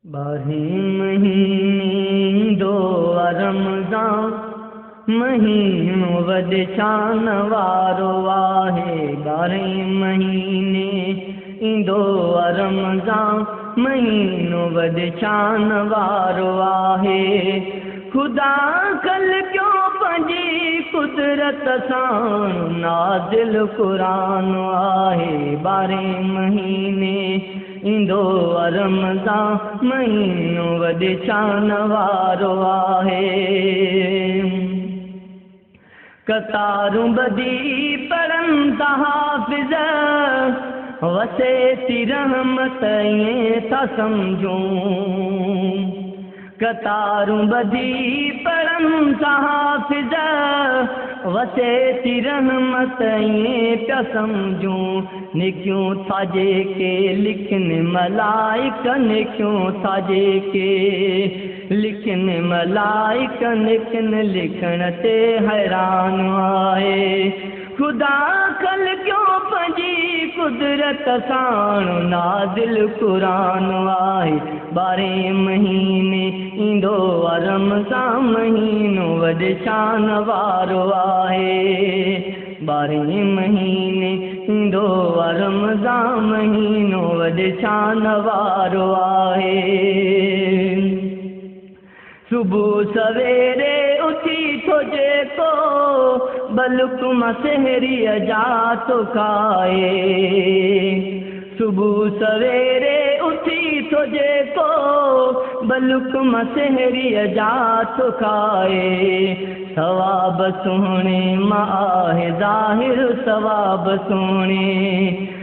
ॿारहें महीने ईंदो आ रमज़ान, महीनो वॾे शान वारो आहे। ॿारहें महीने ईंदो आ रमज़ान, महीनो वॾे शान वारो आहे। ख़ुदा ख़लकियो पंहिंजी कुदरत सां नाज़िल क़ुरान आहे। ॿारहें महीने ईंदो आ रमज़ान, महीनो वॾे शान वारो आहे। कतारूं ॿधी पढ़नि था हाफ़िज़, वसे थी रहमत ईअं था सम्झूं। कतारूं ॿधी पढ़नि था हाफ़िज़, वसे थी रहमत ईअं पिया सम्झूं। निकियूं था जेके लिखनि मलाइक, निकियूं था जेके लिखनि मलाइक, निकिन लिखण ते हैरान आहे। ख़ुदा ख़लकियो पंहिंजी कुदरत साण नाज़िल क़ुरान आहे। ॿारहें महीने ईंदो आ रमज़ान, महीनो वॾे शान वारो आहे। ॿारहें महीने ईंदो आ रमज़ान, महीनो वॾे शान वारो आहे। सुबुह सवेरे उथी थो जेको, बलुक मां सहरीअ जा थो खाए। सुबुह सवेरे उथी थो जेको, बलुक मां सहरीअ जा थो खाए। सवाब सुहिणे मां आहे ज़ाहिर, सवाब सुहिणे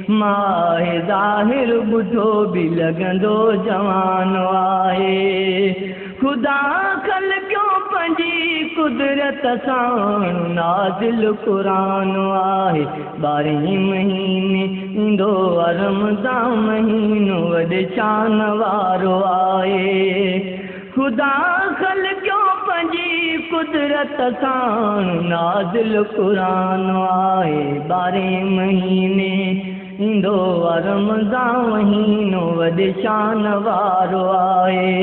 मां आहे ज़ाहिर, ॿुढो बि लॻंदो जवान आहे। ख़ुदा ख़लकियो पंहिंजी कुदरत सां नाज़िल क़ुरान आहे। ॿारहें महीने ईंदो आ रमज़ान, महीनो वॾे शान वारो आहे। ख़ुदा ख़लकियो पंहिंजी कुदरत सां नाज़िल क़ुरान आहे। ॿारहें महीने ईंदो आ रमज़ान, महीनो वॾे शान वारो आहे।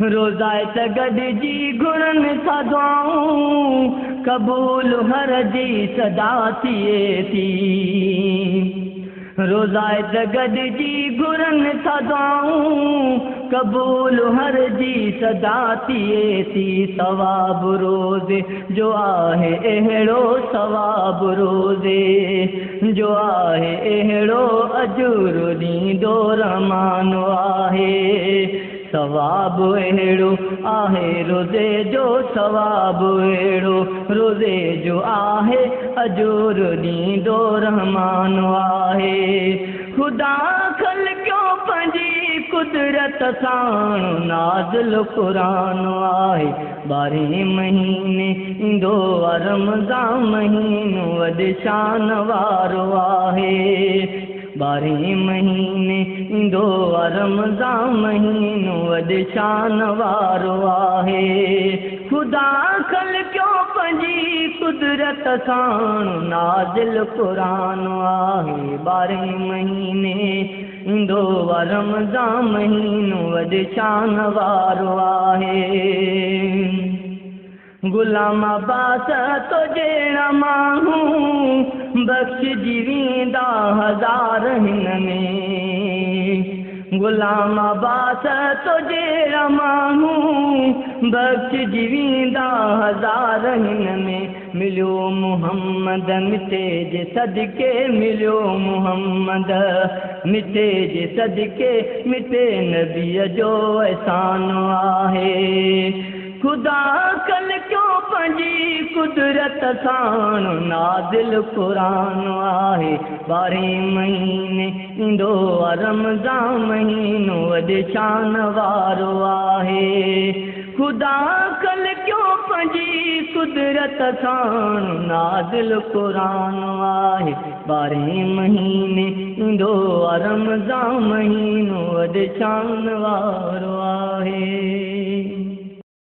रोज़ाए त गॾिजी घुरनि था दुआऊं, क़बूल हर जी सदा थिए थी। रोज़ाए त गॾिजी घुरनि था दुआऊं, क़बूल हर जी सदा थिए थी। सवाब रोज़े जो आहे अहिड़ो, सवाब रोज़े जो आहे अहिड़ो, अजूर ॾींदो रहमान आहे। सवाब अहिड़ो आहे रोज़े जो, सवाब अहिड़ो रोज़े जो आहे, अजूर ॾींदो रहमान आहे। ख़ुदा ख़लकियो पंहिंजी कुदरत सां नाज़िल क़ुरान आहे। ॿारहें महीने ईंदो आ रमज़ान, महीनो वॾे शान वारो आहे। ॿारहें महीने ईंदो आ रमज़ान, महीनो वॾे शान वारो आहे। ख़ुदा ख़लकियो पंहिंजी कुदरत सां नाज़िल क़ुरान आहे। ॿारहें महीने ईंदो आ रमज़ान, महीनो वॾे शान वारो आहे। ग़ुलाम अब्बास तो जहिड़ा माण्हू बख़्शजी वेंदा हज़ार हिन में। ग़ुलाम अब्बास तो जहिड़ा माण्हू बख़्शजी वेंदा हज़ार हिन में। मिलियो मोहम्मद मिठे जे सदके, मिलियो मोहम्मद मिठे जे सदके, मिठे नबीअ जो अहसान आहे। ख़ुदा ख़लकियो पंहिंजी कुदरत सां नाज़िल क़ुरान आहे। ॿारहें महीने ईंदो आ रमज़ान, महीनो वॾे शान वारो आहे। ख़ुदा ख़लकियो पंहिंजी कुदरत सां नाज़िल क़ुरान आहे। ॿारहें महीने ईंदो आ रमज़ान, महीनो वॾे शान वारो आहे।